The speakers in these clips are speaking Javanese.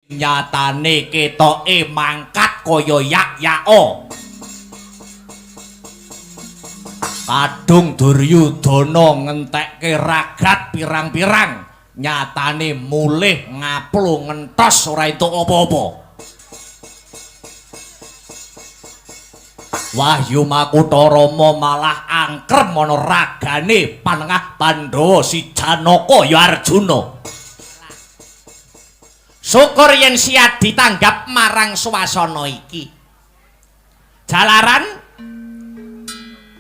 Nyatane ketoke mangkat kaya yak-yako. Kadung Duryudana ngentekke ragat pirang-pirang, nyatane mulih ngaplo ngentos ora entuk apa-apa. Wahyu Makutha Rama malah angkrem ana ragane panengah Pandhawa si Janaka ya Arjuna. Syukur yen siap ditanggap marang swasana iki. Jalaran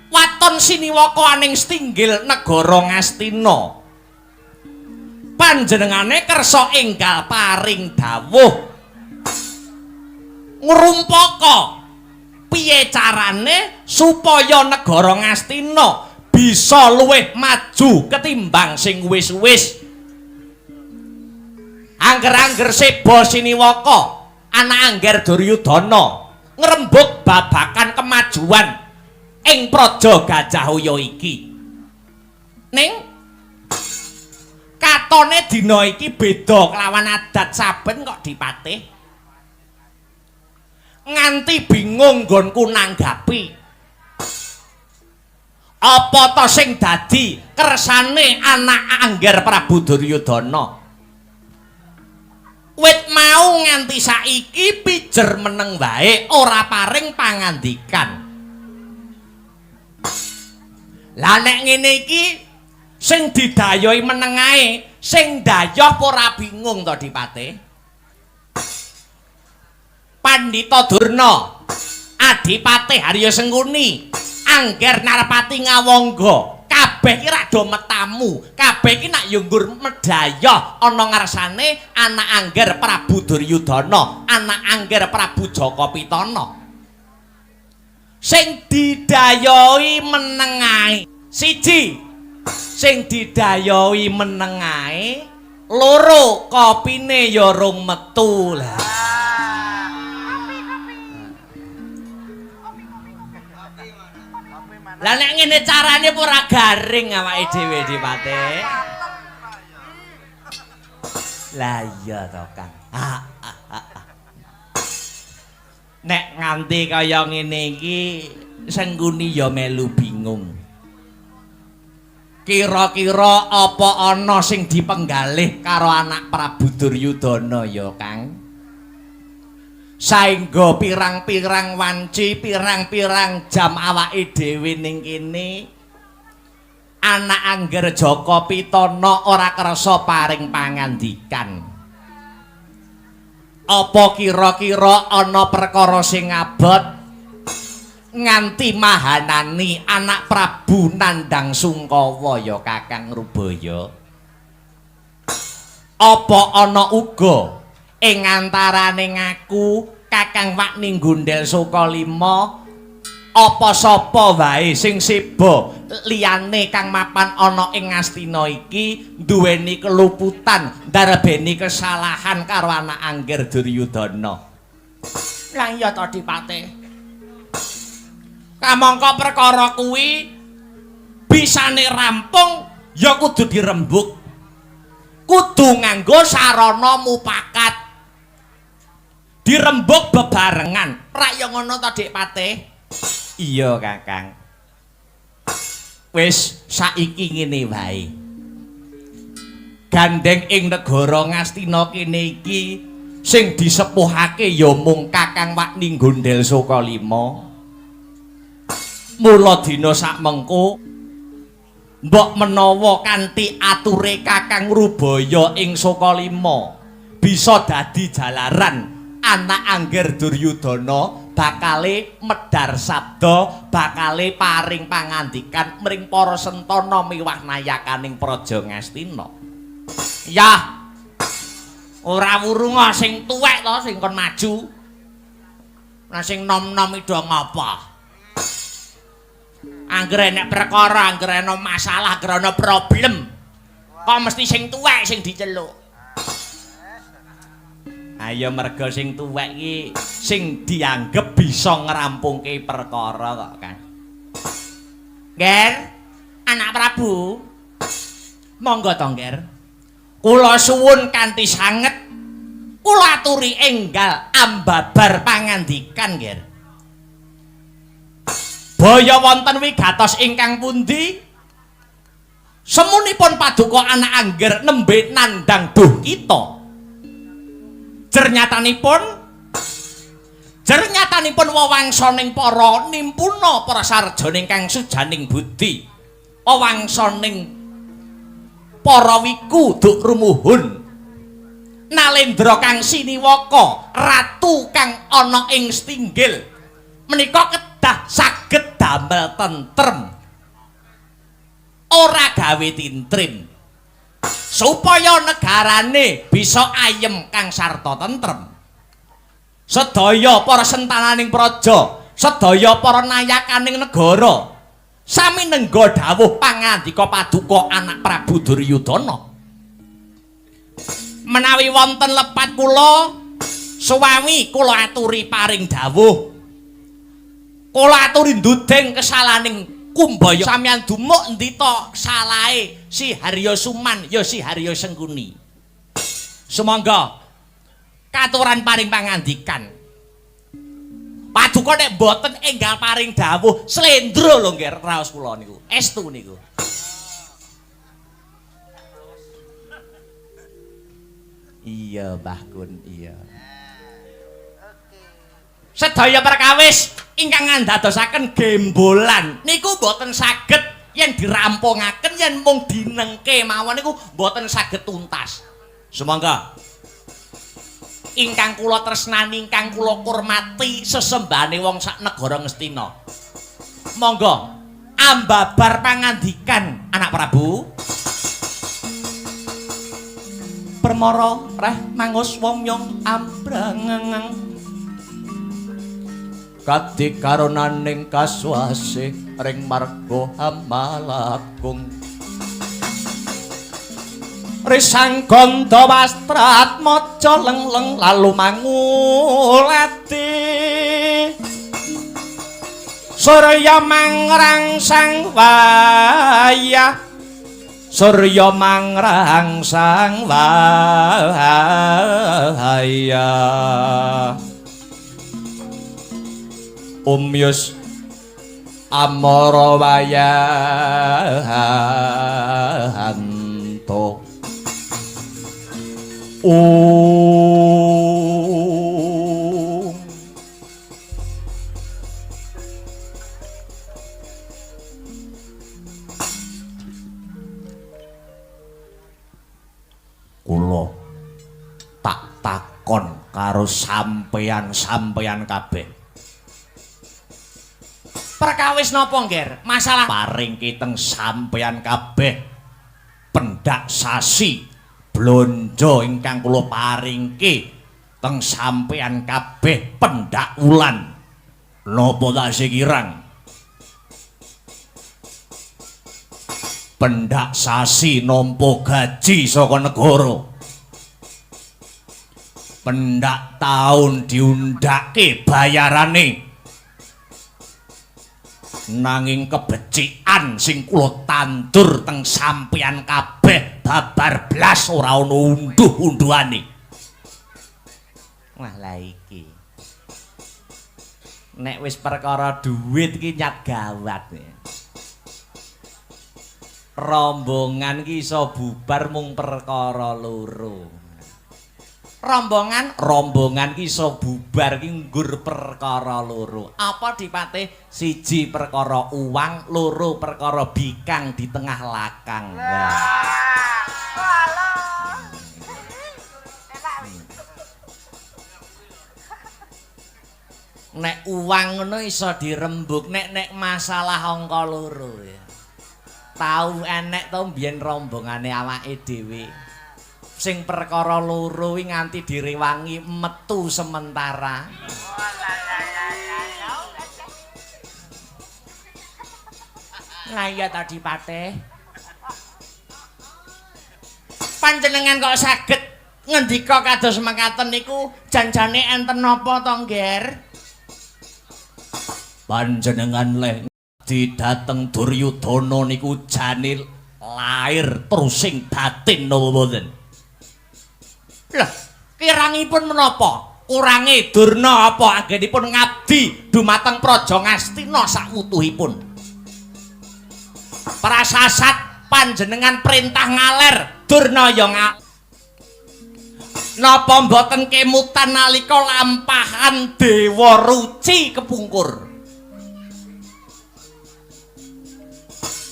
waton siniwaka aning setinggil negara Ngastina. Panjenengane kersa enggal paring dawuh ngrumpaka piye carane supaya negara Ngastina bisa luwih maju ketimbang sing wis-wis. Angger-angger seba siniwaka anak angger Duryudana ngrembug babakan kemajuan ing Praja Gajah Waya iki. Ning katone dina iki beda kelawan adat saben kok dipatih. Nganti bingung nggonku nanggapi. Apa to sing dadi kersane anak angger Prabu Duryudana? Wit mau nganti saiki pijer meneng wae ora paring pangandikan. Lah nek ngene iki sing didayohi meneng ae, sing dayoh ora bingung to Dipate? Pandhita Durna, Adipate Harya Sengkuni, Angger Narpati Ngawangga, kabeh iki rak do metamu, kabeh iki nak yo nggur medayoh ana ngarsane anak angger Prabu Duryudana, anak angger Prabu Jaka Pitana. Sing didayohi meneng ae. Siji, sing didayohi meneng ae, loro kopine ya rung metu lah. Lah nek ngene carane apa ora garing awake dhewe Dipate? Lah iya to, Kang. Nek nganti kaya ngene iki Sengkuni ya melu bingung. Kira-kira apa ana sing dipenggalih karo anak Prabu Duryudana ya, Kang? Saengga pirang-pirang wanci, pirang-pirang jam awake dhewe ning kene anak angger Jaka Pitana ora kersa paring pangandikan. Apa kira-kira ana perkara sing abot nganti mahanani anak Prabu nandhang sungkawa ya Kakang Rubaya? Apa ana uga ing antarane ngaku Kakang Wakni Gundel Sukalima apa sapa wae sing seba liyane kang mapan ana ing Ngastina iki duweni keluputan ndarbeni kesalahan karo anak angger Duryudana? Lah iya to Dipate. Kamangka perkara kuwi bisane rampung ya kudu dirembug. Kudu nganggo sarana mupakat. Dirembug bebarengan. Rak ya ngono to Dik Patih? Iya, Kakang. Wis saiki ngene wae. Gandeng ing negara Ngastina kene iki sing disepuhake ya mung Kakang Wakni Gondel Sukalima. Mula dina sakmengko mbok menawa kanthi ature Kakang Rubaya ing Sukalima bisa dadi jalaran anak angger Duryudana bakale medhar sabda, bakale paring pangandikan mring para sentana miwah nayakaning Praja Ngastina. Ya. Ora wurunga sing tuwek to sing kon maju. Lah sing nom-nom iki do ngapa? Angger enek perkara, angger ana masalah, angger ana problem, kok mesti sing tuwek sing diceluk. Ayo merga sing tuwek iki sing dianggep bisa ngrampungke perkara kok, Kang. Nger, anak Prabu. Monggo to, Nger. Kula suwun kanthi sanget Kula aturi enggal ambabar pangandikan, Nger. Baya wonten wigatos ingkang pundi? Semunipun paduka anak angger nembe nandhang duh kita. Jernyatanipun wewangsaning para nimpuna para sarjana ingkang sujaning budi. Wewangsaning para wiku duk rumuhun. Nalendra kang siniwaka, ratu kang ana ing stinggil menika kedah saged damel tentrem. Ora gawe tintrim. Supaya negarane bisa ayem kang sarta tentrem. Sedaya para sentananing praja, sedaya para nayakaning negara sami nengga dawuh pangandika paduka anak Prabu Duryudana. Menawi wonten lepat kula suwawi kula aturi paring dawuh. Kula aturi nduding kesalaning Kumbaya. Sampeyan dumuk endi to salahe si Harya Suman ya si Harya Sengkuni. Sumangga katuran paring pangandikan. Paduka nek mboten enggal paring dawuh slendro lho nggih raos kula niku. Estu niku. Iya, Mbah Kun, iya. Sedaya perkawis ingkang ngandadosaken gembolan niku mboten saged yen dirampungaken, yen mung dinengke mawon niku mboten saged tuntas. Sumangga ingkang kula tresnani, ingkang kula kurmati sesembahane wong sak negara Ngastina. Monggo ambabar pangandikan anak Prabu. Permara reh mangus womyong ambrangang kadikaronaning kaswase ring marga Hamalagung. Risang ganda wastratmaja lengleng lalu mangulati. Surya mangrangsang wayah, Surya mangrangsang wayah. Umyus amara wayahanto. Kula tak takon karo sampeyan-sampeyan kabeh. Perkawis napa, Ngger? Masalah paring kiteng sampeyan kabeh pendak sasi blonjo ingkang kula paringke teng sampeyan kabeh pendak wulan. Napa tasih kirang? Pendak sasi nampa gaji saka negara. Pendak taun diundhake bayarane. Nanging kebecikan sing kula tandur teng sampeyan kabeh babar blas ora ana unduh-unduhane. Wah, lah iki. Nek wis perkara duit iki nyat gawat. Rombongan ki iso bubar mung perkara loro. Rombongan ki iso bubar ki nggur perkara loro. Apa dipate? Siji perkara uang, loro perkara bikang di tengah lakang. Nek uang ngono iso dirembug, nek masalah angka loro ya. Tau enek to mbiyen rombongane awake dhewe. Sing perkara loro kuwi nganti direwangi metu sementara. Lah iya ta Dipate. Panjenengan kok saged ngendika kados mekaten niku janjane enten napa to, Ngger? Panjenengan leh didateng Duryudana niku jane lair terusing batin napa mboten? Lah, Kirangipun menapa? Kurange Durna apa anggenipun ngabdi dumateng Praja Ngastina sakwutuhipun. Prasasat panjenengan perintah ngaler Durna ya napa mboten kemutan nalika lampahan Dewa Ruci kepungkur.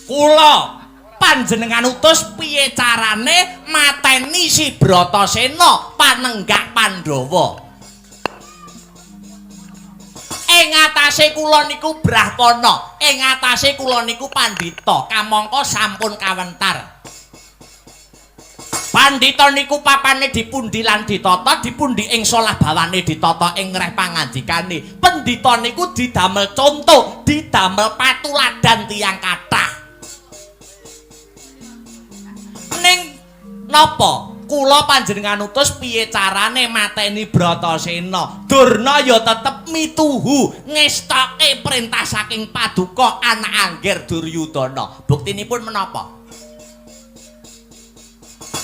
Kula panjenengan utus piye carane mateni si Bratasena panenggak Pandhawa. Ing atase kula niku brahmana, ing atase kula niku pandhita, kamangka sampun kawentar. Pandhita niku papane dipundi lan ditata, dipundi ing solah bawane ditata ing ngreh pangandikane. Pendhita niku didamel conto, didamel patuladan tiyang kathah. Ning napa kula panjenengan utus piye carane mateni Bratasena? Durna ya tetep mituhu ngestoke perintah saking paduka anak angger Duryudana. Buktinipun menapa?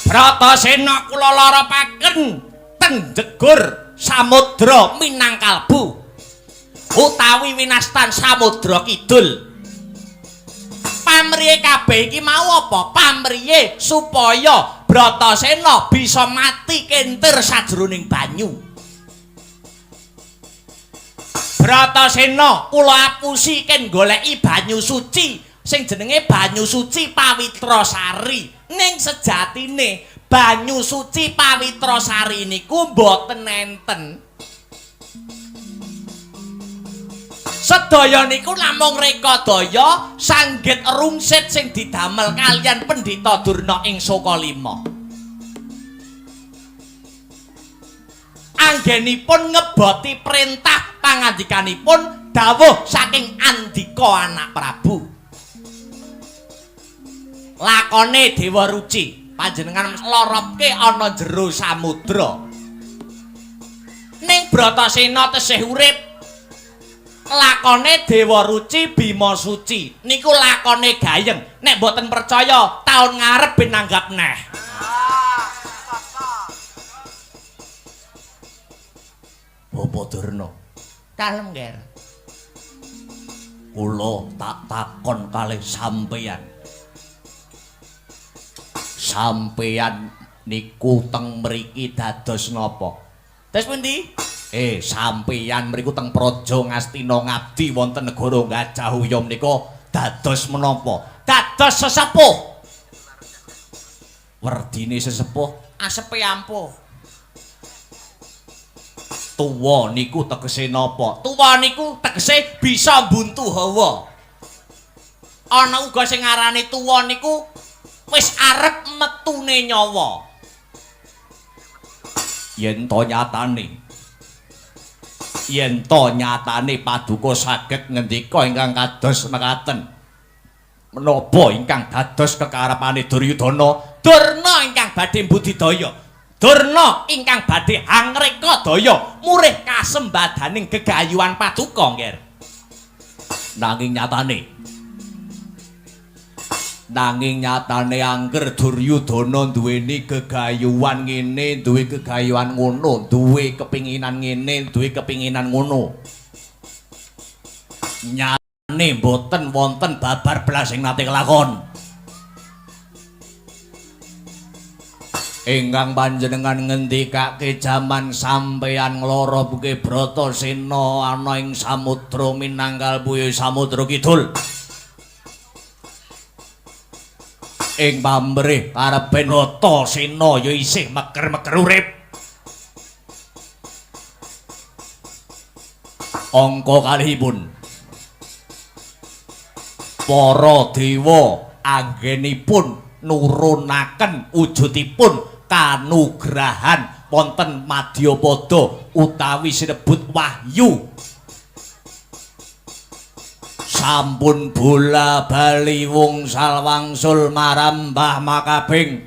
Bratasena kula larapaken teng jegur samudra Minangkalbu utawi winastan Samudra Kidul. Pamriye kabeh iki mau apa? Pamriye supaya Bratasena bisa mati kentir sajroning banyu. Bratasena kula apusi ken goleki banyu suci sing jenenge banyu suci Pawitra Sari. Ning sejatine banyu suci Pawitra Sari niku mboten enten. Sedaya niku namung rekadaya sanggit rungsit sing didamel kaliyan Pendhita Durna ing Sokalima. Anggenipun ngeboti perintah pangandikanipun dawuh saking Andika anak Prabu. Lakone Dewa Ruci panjenengan loropke ana jero samudra. Ning Bratasena tesih urip. Lakone Dewa Ruci Bima Suci niku lakone gayeng. Nek mboten percaya taun ngarep ben nanggap neh. Bapak Durna, kalem nger. Kula tak takon kalih sampeyan. Sampeyan niku teng mriki dados napa? Terus pundi? Sampeyan mriku teng Praja Ngastina ngabdi wonten negara Gajah Uya menika dados menapa? Dados sesepuh. Werdine sesepuh asepe ampuh. Tuwa niku tegese napa? Tuwa niku tegese bisa mbuntu hawa. Ana uga sing ngarani tuwa niku wis arep metune nyawa. Yen to nyatane, yen to nyatane paduka saged ngendika ingkang kados mekaten, menapa ingkang dados kekarepane Duryudana? Durna ingkang badhe mbudidaya, Durna ingkang badhe hangreka daya murih kasembadaning gegayuhan paduka, Ngger. Nanging nyatane angger Duryudana duweni gegayuhan ngene, duwe gegayuhan ngono, duwe kepinginan ngene, duwe kepinginan ngono. Nyatane mboten wonten babar blas sing nate kelakon. Ingkang panjenengan ngendikake jaman sampeyan ngloropke Bratasena ana ing samudra Minangkalbu Samudra Kidul. Ing pamrih karepe Bratasena ya isih meker-meker urip. Angka kalihipun para dewa anggenipun nurunaken wujudipun kanugrahan wonten madyapada utawi sinebut wahyu. Sampun bola bali wungsal wangsul marambah makabing.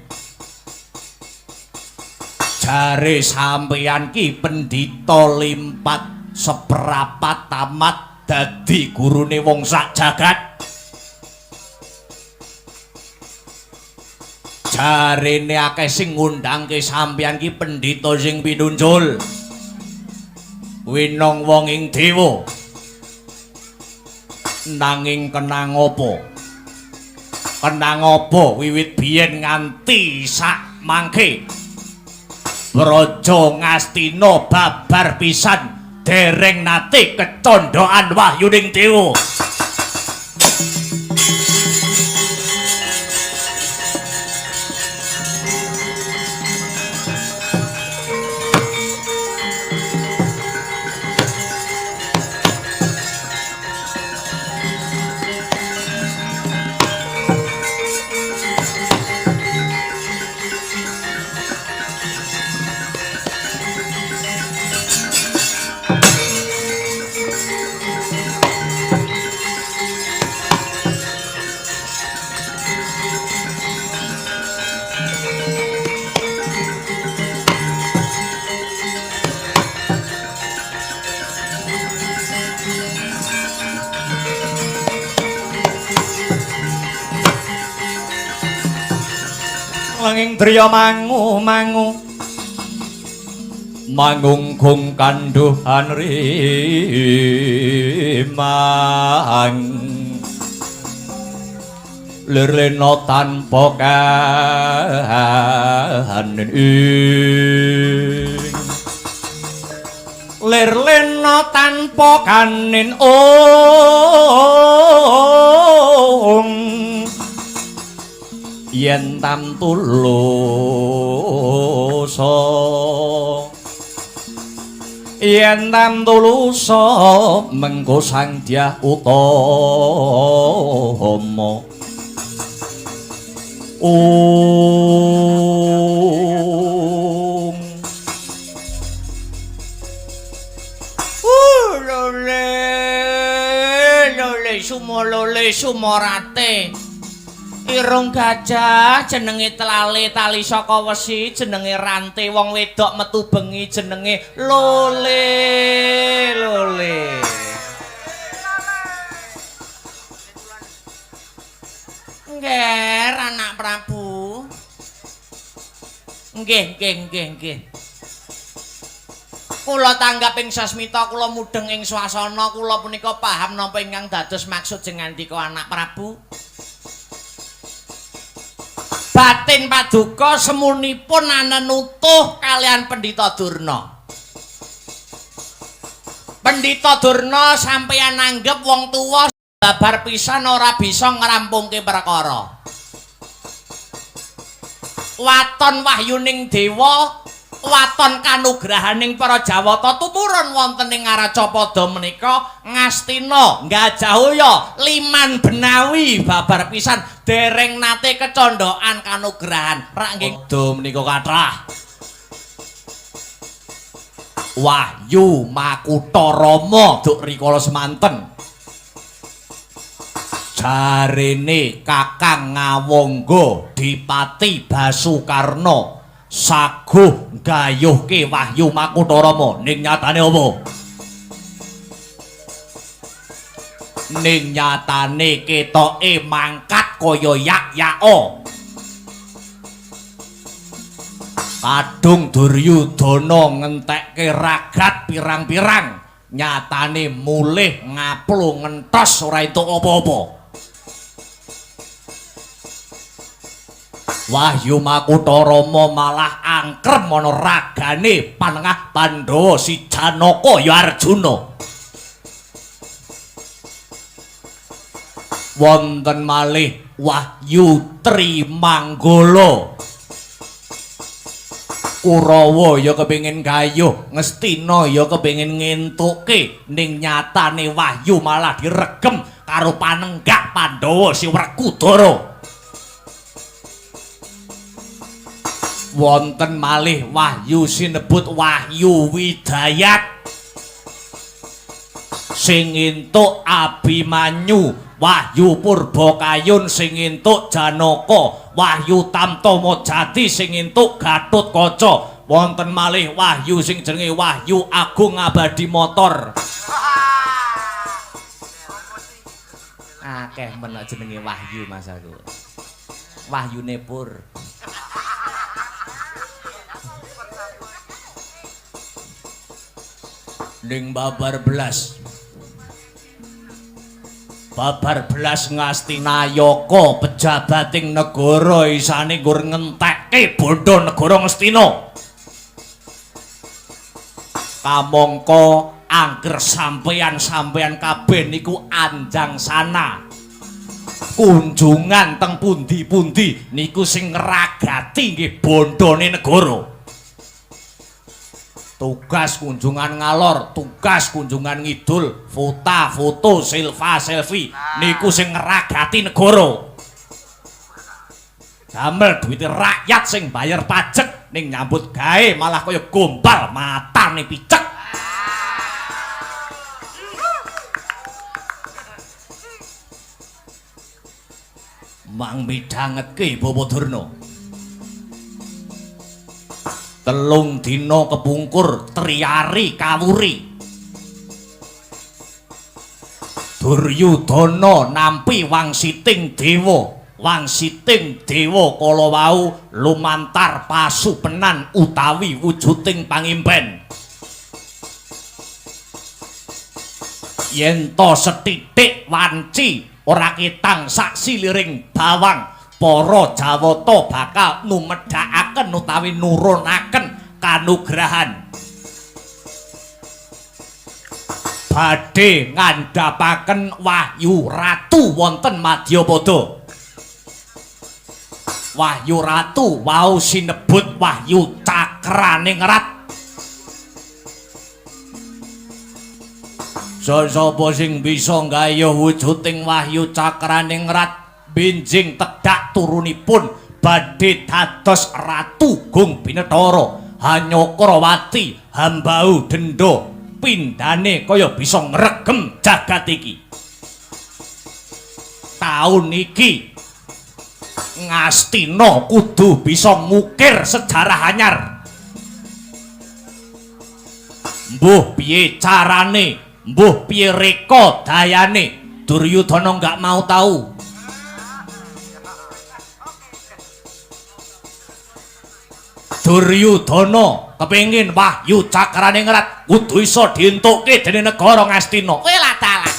Jare sampeyan ki pendhita limpat seprapat tamat dadi gurune wong sak jagat. Jarene akeh sing ngundangke sampeyan ki pendhita sing pinuncul. Winong wong ing dewa. Nanging kenang apa? Kenang apa wiwit biyen nganti sak mangke? Braja Ngastina babar pisan dereng nate kecondhokan wahyuning dewa. Langing driya mangu mangu mangungkung kandhuhan rimang lir lena tanpa kahanen ing lir lena tanpa kanin ong yen tamtu lusa yen tamtu lusa mengko Sang Dyah Utama ung lole lole sumolole sumorate irung gajah jenenge tlale tali saka wesi jenenge rante wong wedok metu bengi jenenge lole lole. Ngger anak Prabu. Nggih nggih nggih nggih. Kula tanggap ing sasmita, kula mudheng ing swasana, kula punika paham napa ingkang dados maksud jengandika anak Prabu. Batin paduka semunipun anenutuh kalian Pendhita Durna. Pendhita Durna sampeyan anggep wong tuwa babar pisan ora bisa ngrampungke perkara. Waton wahyuning dewa, waton kanugrahaning para Jawata tumurun wonten ing Ngaracapada menika Ngastina Gajahaya liman benawi babar pisan dereng nate kecondhokan kanugrahan rak nggih padha menika kathah. Wahyu Makutha Rama duk rikala semanten jarene Kakang Ngawangga Dipati Basukarna saguh gayuhke Wahyu Makutha Rama. Ning nyatane apa? Ning nyatane ketoke mangkat kaya yak-yako. Kadung Duryudana ngentekke ragat pirang-pirang, nyatane mulih ngaplo ngentos ora entuk apa-apa. Wahyu Makutha Rama malah angkrem ana ragane panengah Pandhawa si Janaka ya Arjuna. Wonten malih Wahyu Trimanggala. Kurawa ya kepengin gayuh, Ngastina ya kepengin ngentuke, ning nyatane Wahyu malah diregem karo panenggak Pandhawa si Werkudara. Wonten malih wahyu sinebut Wahyu Widayat sing entuk Abimanyu, Wahyu Purbakayun sing entuk Janaka, Wahyu Tamtama Jati sing entuk Gatotkaca. Wonten malih wahyu sing jenenge Wahyu Agung Abadi Motor. Akeh men jenenge wahyu Mas aku. Wahyune pur. Ning babar belas. Babar belas Ngastinayaka pejabating negara isane nggur ngentekke bondo negara Ngastina. Kamangka angger sampeyan-sampeyan kabeh niku anjangsana. Kunjungan teng pundi-pundi niku sing ngragati nggih bondone negara. Tugas kunjungan ngalor, tugas kunjungan ngidul, foto-foto, selfie, selfie niku sing ngragati negara. Damel duwite rakyat sing bayar pajak ning nyambut gawe malah kaya gombal matane picek. Mang midhangetke Bapak Durna. 3 dina kepungkur triari kawuri. Duryudana nampi wangsiting dewa, wangsiting dewa kala wau lumantar pasupenan utawi wujuding pangimpen. Yen to sethithik wanci ora ketang sak siliring bawang, para Jawata bakal numedhakaken utawi nurunaken kanugrahan. Badhe ngandhapaken Wahyu Ratu wonten Madyapada. Wahyu Ratu wau sinebut Wahyu Cakraningrat. Sapa sing bisa nggayuh wujuding Wahyu Cakraningrat benjing tedhak turunipun badhe dados Ratu Gung Binethara Hanyakrawati hambau denda pindhane kaya bisa ngregem jagat iki. Taun iki Ngastina kudu bisa ngukir sejarah anyar. Mbuh piye carane, mbuh piye reka dayane, Duryudana nggak mau tahu. Duryudana kepengin Wahyu Cakraningrat kudu iso dientukke dening negara Ngastina. Kowe lah dalah.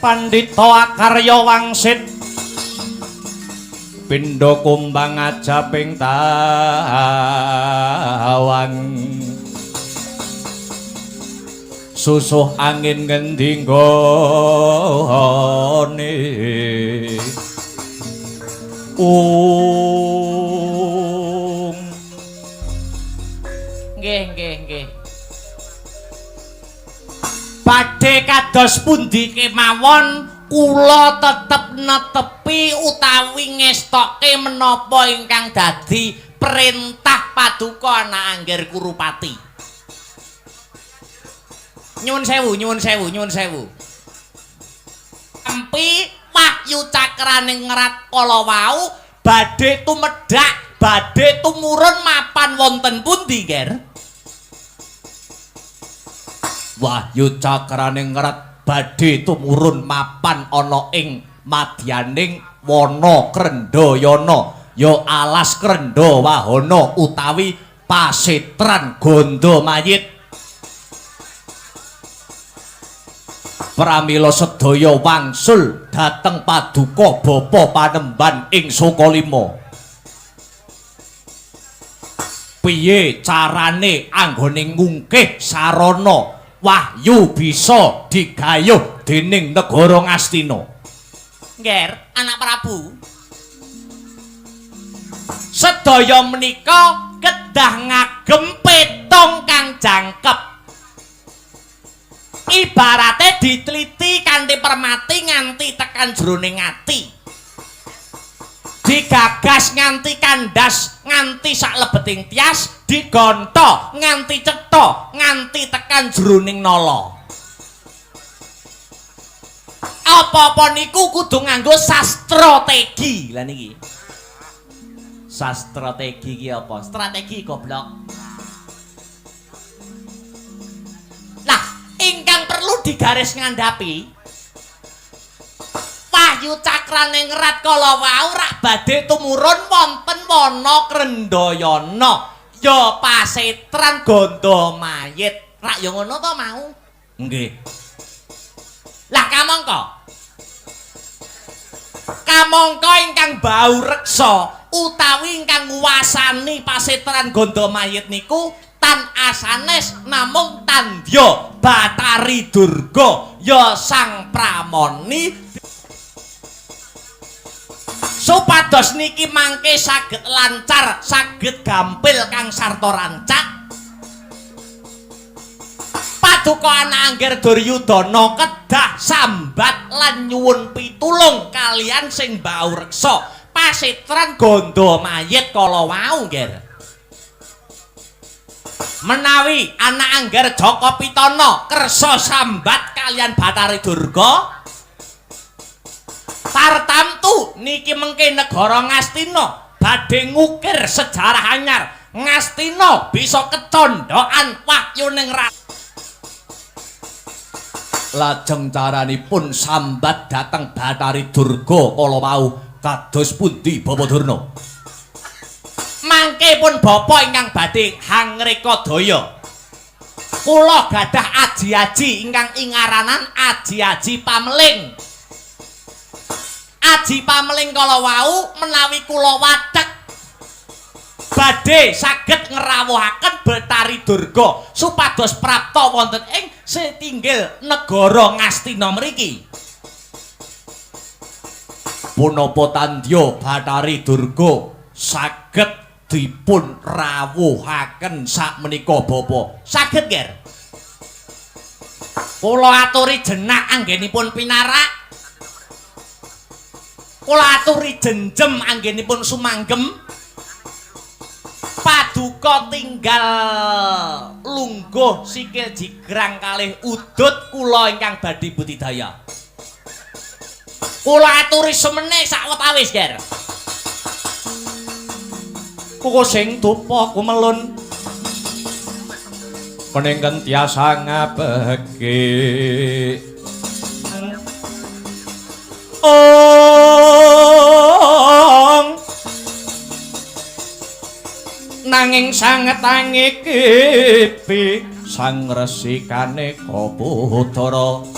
Pandhita Akarya wangsit pindha kumbang ajaping tawang susuh angin ngendi nggone ung. Nggih nggih nggih. Badhe kados pundi kemawon kula tetep netepi utawi ngestokke menapa ingkang dadi perintah paduka anak Angger Kurupati. Nyuwun sewu, nyuwun sewu, nyuwun sewu. Tampi Wahyu Cakraningrat kala wau badhe tumedhak, badhe tumurun mapan wonten pundi, Nger? Wahyu Cakraningrat badhe tumurun mapan ana ing madyaning wana Krendhayana, ya alas Krendha Wahana utawi pasetran Gandamayit. Pramila sedaya wangsul dhateng paduka Bapa Panemban ing Sukalima. Piye carane anggone ngungkih sarana wahyu bisa digayuh dening negara Ngastina? Ngger, anak Prabu. Sedaya menika kedah ngagem petong kang jangkep. Ibarate diteliti kanthi permati nganti tekan jroning ati. Digagas nganti kandas, nganti sak lebeting tias, digonto nganti cetha, nganti tekan jroning nala. Apa-apa niku kudu nganggo sastrategi. Lah niki. Sastrategi ki apa? Strategi goblok. Lah, ingkang perlu digaris ngandhapi, Wahyu Cakraningrat kala wau rak badhe tumurun wonten wana Krendayana, ya pasetran Ganda Mayit. Rak ya ngono to mau? Nggih. Lah kamangka kamangka ingkang bau reksa utawi ingkang nguwasani pasetran Ganda Mayit niku tan asanes namung tandya Bathari Durga, ya Sang Pramoni. Supados niki mangke saged lancar, saged gampil kang sarta rancak, paduka anak angger Duryudana kedah sambat lan nyuwun pitulung kalian sing bau reksa pasetran Ganda Mayit kala wau, Ngger. Menawi anak angger Jaka Pitana kersa sambat kalian Bathari Durga, tartamtu niki mengke negara Ngastina badhe ngukir sejarah anyar. Ngastina bisa kecondhokan wahyuning rat. Lajeng caranipun sambat dhateng Bathari Durga kala wau kados pundi, Bapak Durna? Mangke pun bapa ingkang badhe hangreka daya. Kula gadah aji-aji ingkang ingaranan aji-aji pameling. Aji pameling kala wau menawi kula wathek badhe saged ngrawuhaken Bathari Durga supados prapta wonten ing setinggil negara Ngastina mriki. Punapa tandya Bathari Durga saged dipun rawuhaken sakmenika, Bapa? Saged, Nger. Kula aturi jenak anggenipun pinarak. Kula aturi jenjem anggenipun sumanggem. Paduka tinggal lungguh sikil jigrang kalih udut kula ingkang badhe budidaya. Kula aturi semene sawetawis, Ger. Kuku sing dupa kumelun meningken tiasa ngabeki. Ong nanging sanget angikipi sang resikane kaputara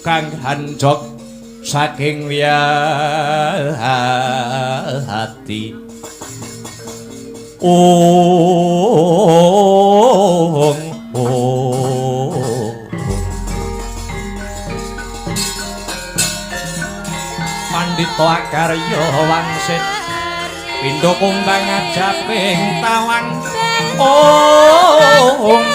kang hanjok saking wiyati. Ong ong Pandita akarya wangsit pindha kumbang ajaping tawang. Ong ong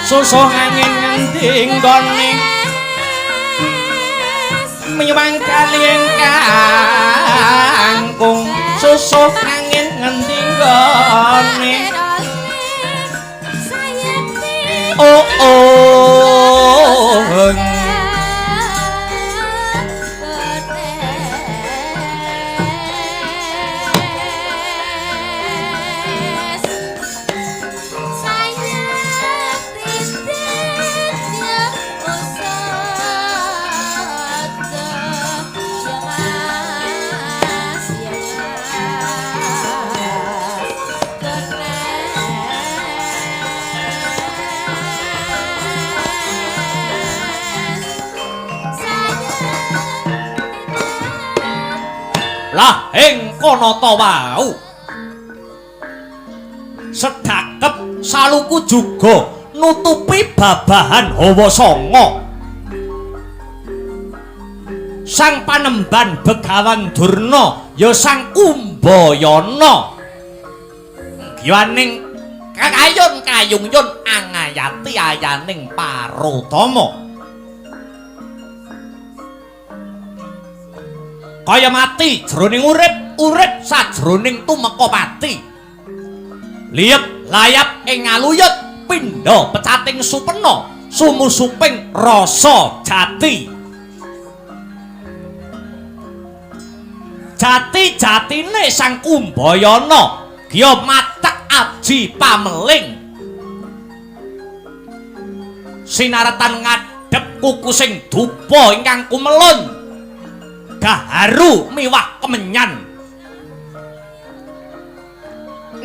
Susuh angin ngendi nggone miwang kali kangkung. Susuh angin ngendi nggone. Oh oh. Lah ing kono ta wau sedakep saluku juga nutupi babahan hawa sanga. Sang Panemban Begawan Durna ya Sang Kumbayana. Giwaning kayun kayungyun angayati ayaning parutama. Kaya mati jroning urip, urip sajroning tumeka pati. Liyep layap ing ngaluyut pindha pecating supena, sumusuping rasa jati. Jati-jatine Sang Kumbayana giya matek aji pameling. Sinaretan ngadhep kukusing dupa ingkang kumelun, gaharu miwah kemenyan.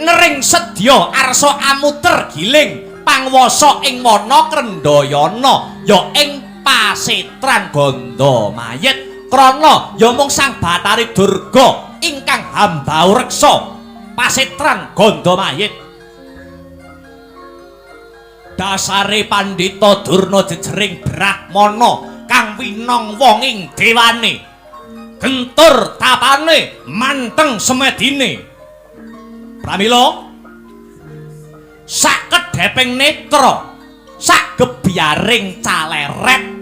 Nering sedya arsa amuter giling pangwasa ing wana Krendhayana ya ing pasetran Gandamayit. Krana ya mung Sang Bathari Durga ingkang hambaureksa pasetran Gandamayit. Dasare Pandhita Durna jejering brahmana kang winong wonging dewane, gentur tapane manteng semedine. Pramila sakedheping netra sagebyaring caleret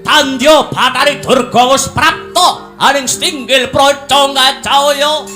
tandya Bathari Durga wis prapta aning stinggil praca ngacaya.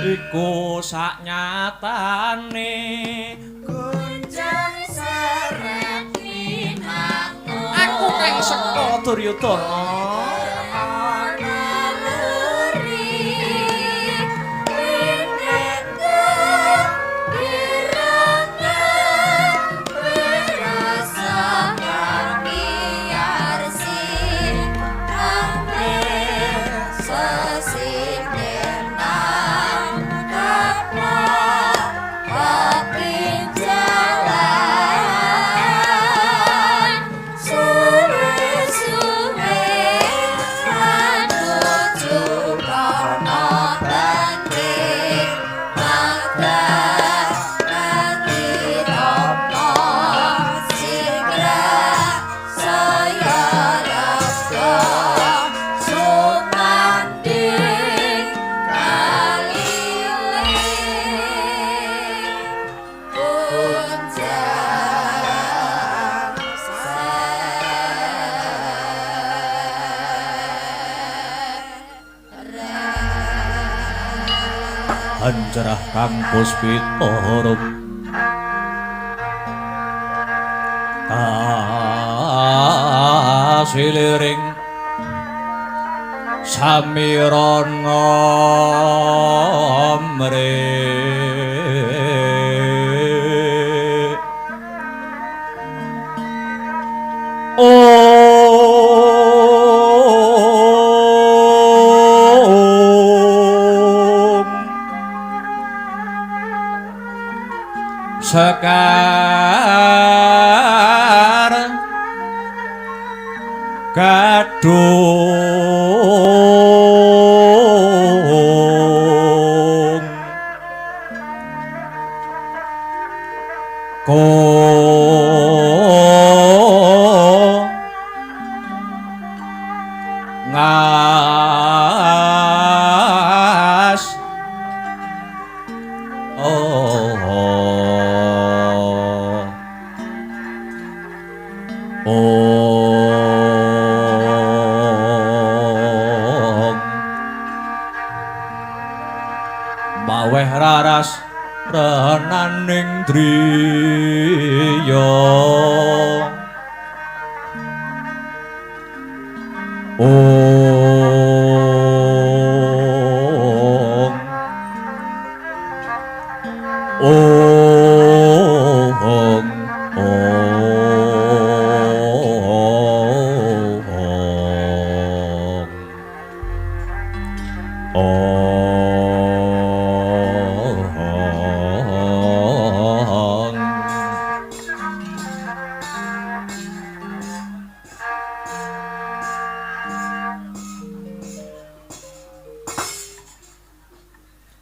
Iku saknyatane gunjang seret pinangun. Aku kang seka Duryudana. Suwe-suwe. Anjarah kang puspita rup kasiliring samirana mre Om Sekar Gadung Ko Ngas Oh Om Maweh raras renaning driya Om Om Om Om.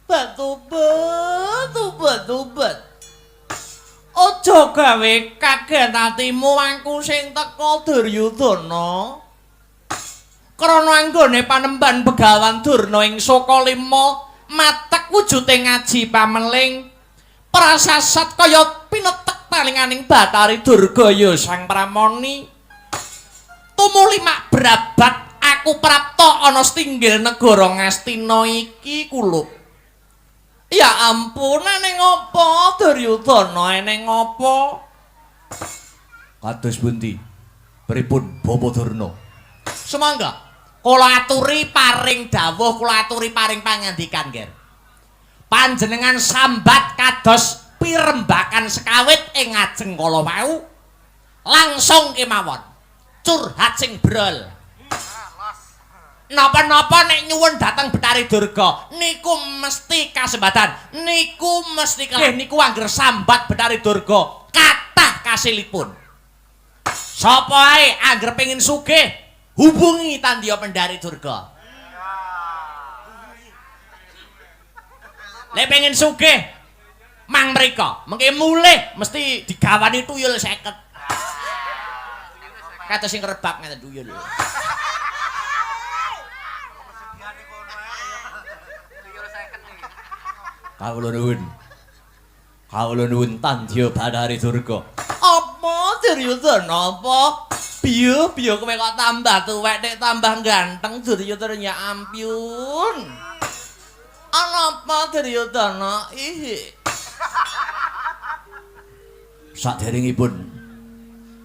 Batu-batu batu-bat. Aja gawe kaget atimu aku sing teka Duryudana. Krana anggone panemban Begawan Durna ing Sukalima matek wujude ngaji pameling prasasat kaya pinetek talinganing Bathari Durga ya Sang Pramoni. Tumuli mak brabat aku prapta ana setinggil negara Ngastina iki kulup. Ya ampun, eneng apa Duryudana, eneng apa? Kados pundi? Pripun Bapa Durna? Sumangga, kula aturi paring dawuh, kula aturi paring pangandikan, Ger. Panjenengan sambat kados pirembakan sekawit ing ngajeng kala wau. Langsung kemawon. Curhat sing brol. Napa-napa nek nyuwun dhateng Bathari Durga niku mesti kasembadan, niku mesti kelih niku angger sambat Bathari Durga kathah kasilipun. Sapa ae angger pengin sugih hubungi Tandya Pendari Durga. Lek pengin sugih mang mriko, mengke mulih mesti digawani tuyul 50. Kados sing rebab ngeten tuyul. Kawula nuwun. Kawula nuwun Tandya Bathari Durga. Apa Duryudana apa? Biyo biyo kowe kok tambah tuwek nek tambah ganteng Duryudana ya ampun. Ana apa Duryudana? Ih.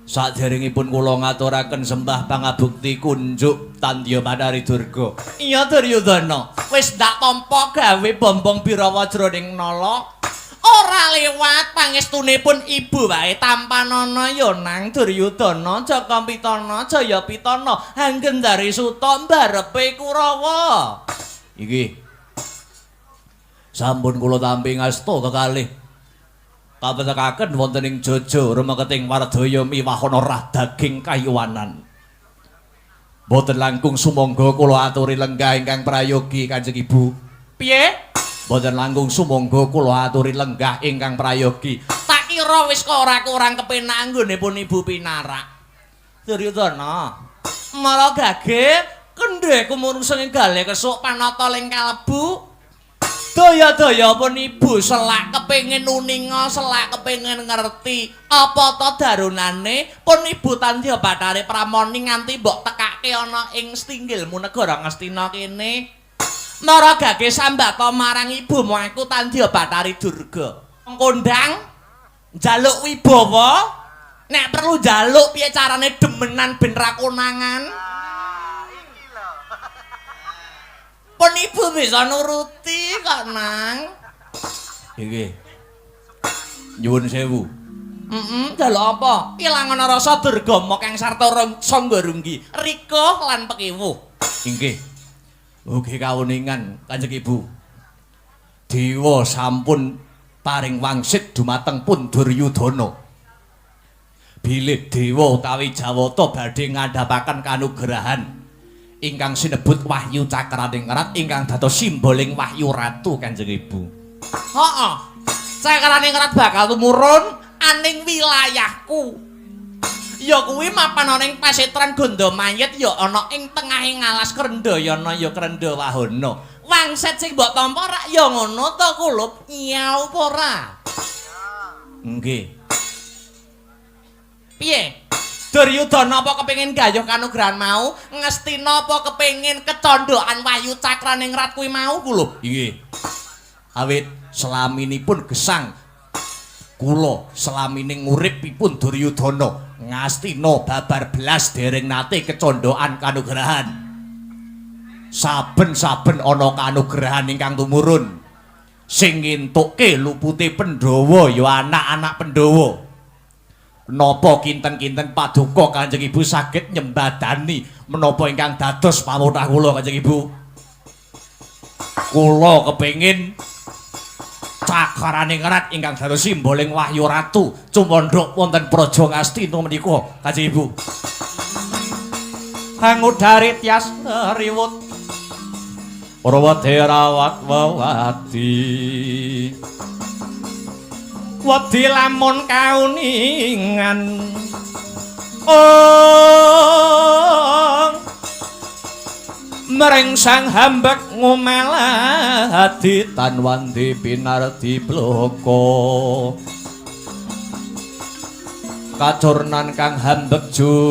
Saderengipun kula ngaturaken sembah pangabukti kunjuk Tandya Bathari Durga. Iya Duryudana, wis ndak tampa gawe bombong birawa jroning nala. Ora lewat pangestunipun ibu wae tampanana ya nang Duryudana Jaka Pitana Jaya Pitana Anggendari Suta mbarepe Kurawa. Iki sampun kula tampi ngasta kekalih kapetekaken wonten ing Jojo rumeketing wardaya miwahana rah daging kayuwanan. Mboten langkung sumangga kula aturi lenggah ingkang prayogi Kanjeng Ibu. Piye? Mboten langkung sumangga kula aturi lenggah ingkang prayogi. Tak kira wis kok ora kurang kepenak anggone pun Ibu pinarak. Duryudana, mara gage kendhe kumurung sing gale kesuk panata ling kalebu. Daya-daya pun ibu selak kepengin uninga, selak kepengin ngerti apa ta darunane pun ibu Tandya Bathari Pramoni nganti mbok tekake ana ing stinggilmu negara Ngastina kene. Maragake sambata marang ibumu aku Tandya Bathari Durga. Kondang njaluk wibawa, nek perlu njaluk piye carane demenan ben ra konangan. Pun ibu bisa nuruti kok, Nang. Nggih. Nyuwun sewu. Njaluk apa? Ilangono rasa durgama kang sarta sangga runggi, rikuh lan pekiwuh. Inggih. Ugi kawuningan Kanjeng Ibu. Dewa sampun paring wangsit dumateng pun Duryudana. Bilih dewa utawi Jawata badhe ngandhapaken kanugrahan ingkang sinebut Wahyu Cakraningrat ingkang dados simboling Wahyu Ratu Kanjeng Ibu. Heeh. Cakraningrat bakal tumurun aning wilayahku. Ya kuwi mapan ana ing pasetran Gandamayit ya ana ing tengahing alas Krendayana ya Krendawahana. Wangsit sing mbok tampa rak ya ngono to kulup nyau apa ora? Nggih. Piye? Duryudana apa kepengin gayuh kanugrahan mau? Ngastina apa kepengin kecondhokan Wahyu Cakraningrat kuwi mau kulup? Nggih. Awit selaminipun gesang kula selamining uripipun Duryudana Ngastina babar belas dereng nate kecondhokan kanugrahan. Saben-saben ana kanugrahan ingkang tumurun sing ngentukke lupute Pandhawa ya anak-anak Pandhawa. Napa kinten-kinten paduka Kanjeng Ibu saged nyembadani menapa ingkang dados pamotah kula Kanjeng Ibu? Kula kepengin Cakraningrat ingkang dados simboling Wahyu Ratu cumandhuk wonten Praja Ngastina menika Kanjeng Ibu. Kangudari tias riwut Prawade rawat wewadi wedi lamun kauningan ong mring sang hambek ngumeladi tan wandi pinardi bloko kacurnan kang hambek juti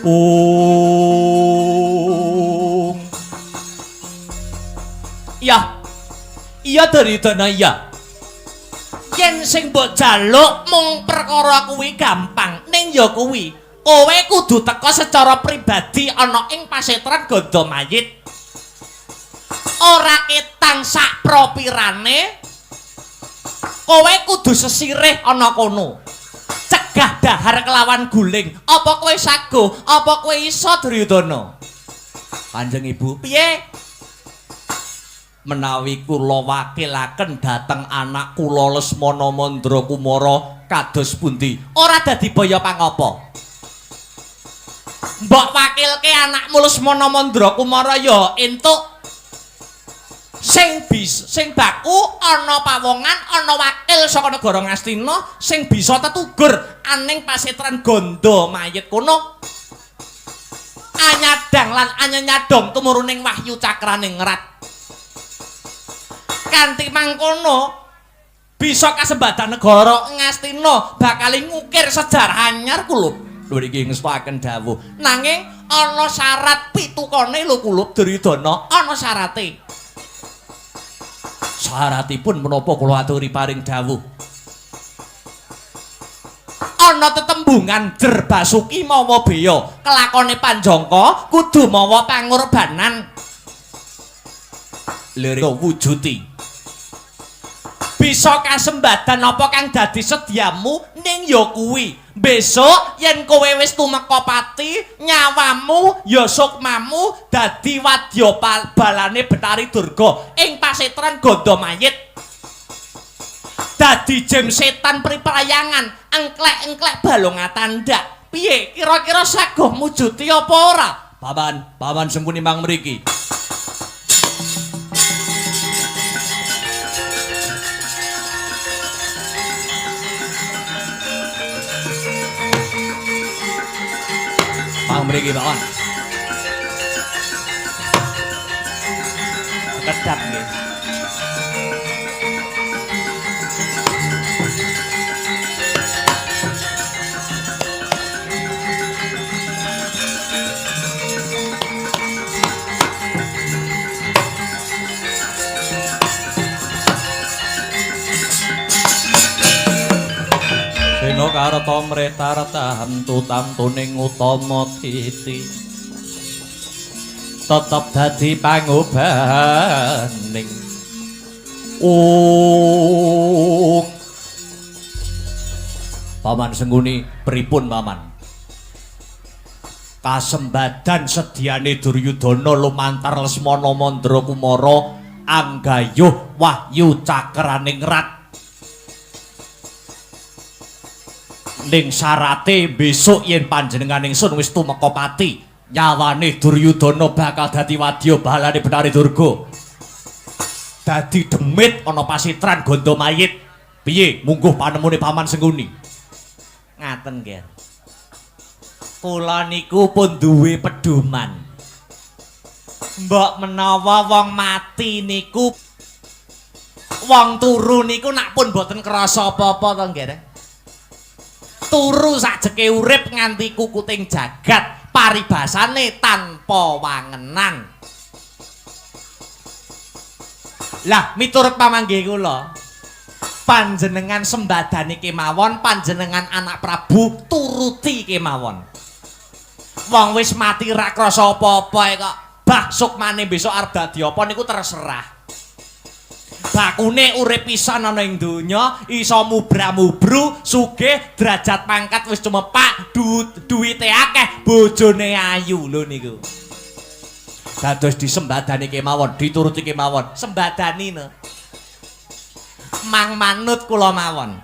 ung. Ya. Iya Duryudana iya. Yen sing mbok jaluk mung perkara kuwi gampang, ning ya kuwi kowe kudu teka secara pribadi ana ing pasetran Gandamayit. Ora ketang sak propirane, kowe kudu sesirih ana kono. Cegah dahar kelawan guling. Apa kowe sago? Apa kowe iso Duryudana? Kanjeng Ibu, piye? Menawi kula wakilaken dhateng anak kula Lesmana Mandra Kumara kados pundi? Ora dadi baya pangapa. Mbok wakilke anakmu Lesmana Mandra Kumara ya entuk sing sing baku ana pawongan ana wakil saka negara Ngastina sing bisa tetugur aning pasetran Gandamayit kono. Anyadang lan anyanyadong tumuruning Wahyu Cakraningrat. Kanthi mangkono bisa kasembadan negara Ngastina bakal ngukir sejarah anyar kulup. Lho iki ngestokaken dawuh. Nanging ana syarat pitukane lho kulup Duryudana, ana syarate. Syaratipun menapa kula aturi paring dawuh? Ana tetembungan jer basuki mawa beya, kelakone panjangka kudu mawa pangorbanan. Lirik wujuti. Bisa kasembadan apa kang dadi sedyamu ning ya kuwi. Besok yen kowe wis tumeka pati, nyawamu ya sukmamu dadi wadya balane Bathari Durga ing pasetran Gandamayit. Dadi jem setan priprayangan, engklek-engklek balung tandak. Piye kira-kira sagoh mujuti apa ora? Paman, paman sempuni mang mriki. Mang mriki, Paman. Sekedap nggih. karta mrih tartamtu tamtuning utama titi tetep dadi pangobaning ung. Paman Sengkuni pripun paman? Kasembadan sediane Duryudana lumantar Lesmana Mandra Kumara anggayuh wahyu cakraning rat. Ning syarate besok yen panjenengan ingsun wis tumeka pati, nyawane Duryudana bakal dadi wadya balane Betari Durga. Dadi demit ana pasitran ganda mayit. Piye mungguh panemune Paman Sengkuni? Ngaten, Ger. Kula niku pun duwe pedoman. Mbok menawa wong mati niku wong turu niku nak pun boten krasa apa-apa to, Ger. Turu sajeke urip nganti kukuting jagat, paribasane tanpa wangenan. Lah miturut pamanggih kula, panjenengan sembadani kemawon, panjenengan anak Prabu turuti kemawon. Wong wis mati ra krasa apa-apa kok. Bah sukmane besok arep dadi apa niku terserah. Bakune urip pisan ana ing donya, iso mubra-mubru, sugih, derajat pangkat wis cumepak, duwite akeh, bojone ayu lho niku. Dados disembadani kemawon, dituruti kemawon, sembadani no. Mang manut kula mawon.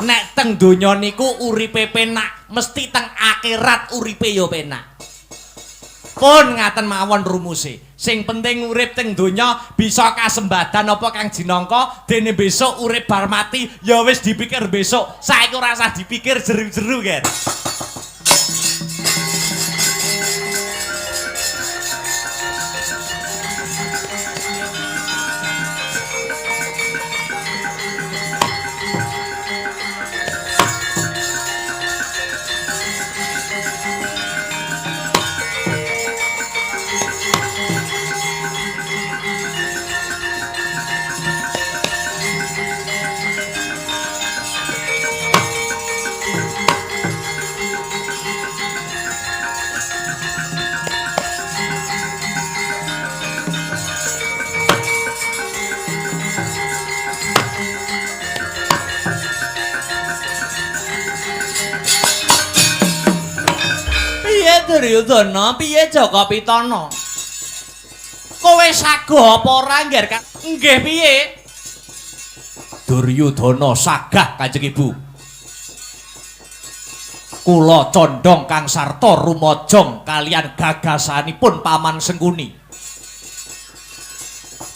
Nek teng donya niku uripe penak, mesti teng akhirat uripe ya penak. Pun ngaten mawon rumuse. Sing penting urip teng donya bisa kasembadan apa kang jinangka, dene besok urip bar mati ya wis dipikir besok. Saiki ora usah dipikir jeru-jeru, Ger. Duryudana, piye Jaka Pitana? Kowe saguh apa ora, Ngger? Nggih piye? Duryudana sagah Kanjeng Ibu. Kula condhong kang sarta rumajong kalian gagasanipun Paman Sengkuni.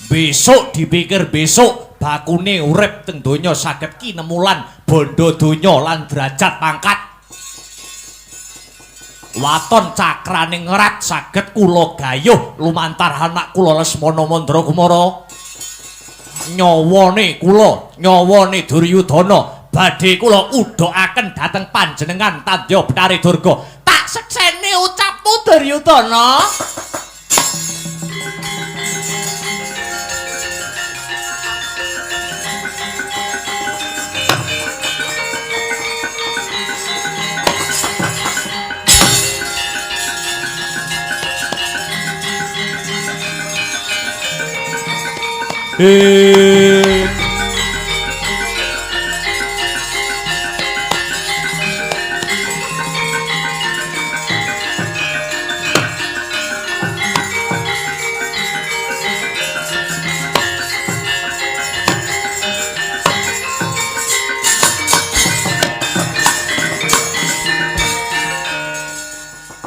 Besok dipikir besok bakune urip teng donya saged kinemulan bondo donya lan derajat pangkat. Waton cakraning rat saged kula gayuh lumantar anak kula Lesmana Mandra Kumara. Nyawane kula, nyawane Duryudana badhe kula udhokaken dhateng panjenengan Tandya Betari Durga. Tak sekseni ucapmu Duryudana.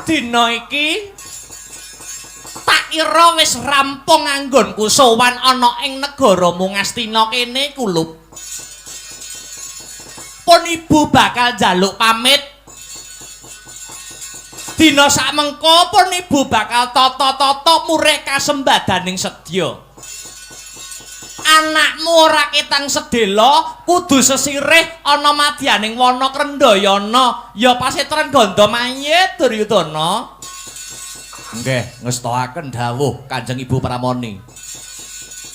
Dina iki tak kira wis rampung anggonku sowan ana ing negaramu Ngastina kene kulup. Pun ibu bakal njaluk pamit. Dina sakmengko pun ibu bakal tata-tata murih kasembadaning sedya. Anakmu ora ketang sedhela, kudu sesirih ana madyaning wana Krendayana, ya pasetran ganda mayit Duryudana. Nggih, ngestoaken dawuh Kanjeng Ibu Pramoni.